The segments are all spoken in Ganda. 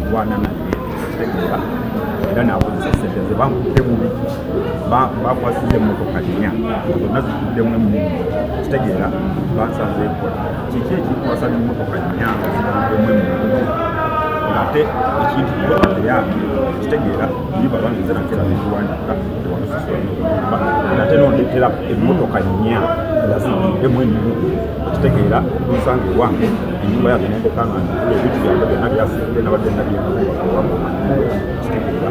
Ndwana naye, kitegeera, era nakozesa sente ze bankutte bubi. Bakwasiza emmotoka nnya nga zonna zituddemu emmundu, kitegeera. Bansanze enkola kiki ekikwasa n'emmotoka nnya nga zituddemu emmundu, ng'ate ekintu yange, kitegeera, luyimba lwange nze nakera nekuwandiika, tewalusasula n'oluyimba, ate nondeetera emmotoka nnya nga zijjuddemu emmundu, okitegeera, nsanga ewange enyumba yange nendeka nga nzigula, ebintu byange byonna byasibule, nabadde nabyewange, kitegeera.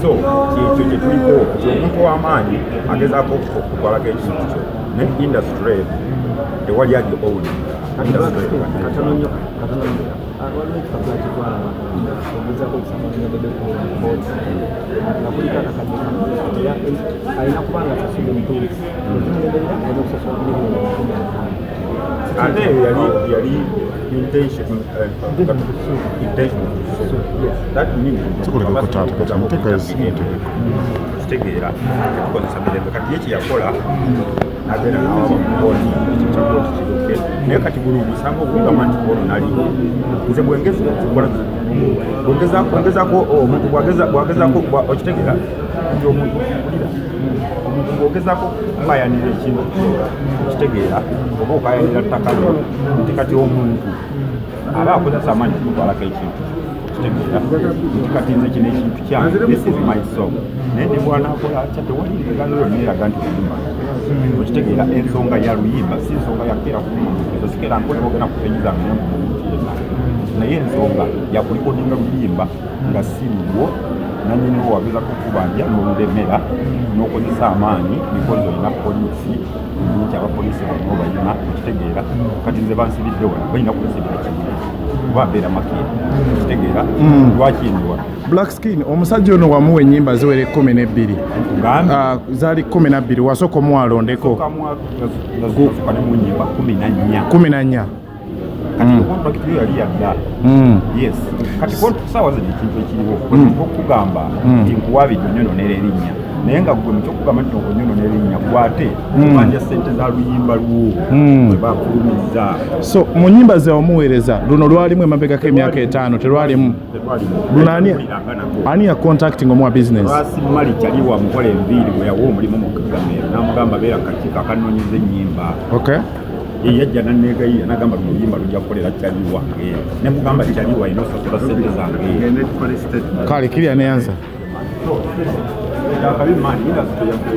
So kyekyo kyetuliko nti omuntu ow'amaanyi agezaako okutwalako ekintu kyo, naye industry tewali agi own. Katono nnyo, katono nnyo. Waliwo ekipapula kyetwalaba ogezaako okusamaanya Bebe Cool mu kooti nga kuliko akakadde kamu, era alina kuba nga asasudde mu 2 weeks, ekimulemerera alina okusasula 150 million. Ate eyo yali intention to sue. That means Tukuleka ku taata kati, muteeka esimu mutegeko. Kitegeera, tetukozesa mirembe. Kati ye kyeyakola nagenda nawa mu kooti, ekyo kya kooti kiruke. Naye kati guno omusango ogugamba nti ono naliwo, nze bwengeza okukola bwengezako omuntu bwagezako okitegeera nti omuntu mpulira omuntu bwogezako okukayanira ekintu kyo, okitegeera, oba okayanira ttaka lyo, nti kati omuntu aba akozesa amaanyi okutwalako ekintu, okitegeera, nti kati nze kino ekintu kyange, this is my song. Naye ne bwanakola atya, tewali ndagaano yonna eraga nti luyimba, okitegeera. Ensonga ya luyimba, si nsonga yakeera kukuma muntu. Ezo sikeera nkole bogenda ku page zange nenkuma omuntu yenna, naye ensonga yakulikodinga luyimba nga si lulwo, nanyiniwo wagezako okubanja n'olulemera n'okozesa amaanyi because olina poliisi nti abapoliisi bonna obalina, okitegeera. Kati nze bansibidde wano, balina kunsibira kimu kuba mbeera Makindye, okitegeera. Lwaki ndi wano? Black Skin, omusajja ono wamuwa ennyimba ziwera 12. Ngambi. Ah, zaali 12, wasooka omuwalondeko. Nga ne mu nyimba 14. 14. Kati contract yo yali yadda. Yes, kati saawa zino ekintu ekiriwo okugamba nti nkuwabidde onyononera erinnya, naye nga gwe mukyokugamba nti okonyononera erinnya, gwate obanja sente za luyimba lwo bwe bafulumiza. So mu nnyimba ze wamuweereza, luno lwalimu emabegako emyaka 5, telwalimu? Luno ani ya contacting omuwa business? Lwasimali kyali wamukola enviiri bwe yawa omulimu mu Kagamero, n'amugamba beera kakiiko akanoonyeza ennyimba. Ye yajja naneegayirira nagamba luno oluyimba lujja kukolera kyali wange, nemugamba kyali walina osasula sente zange. Kale kirya neyanza. Akabi maani industry yaffe.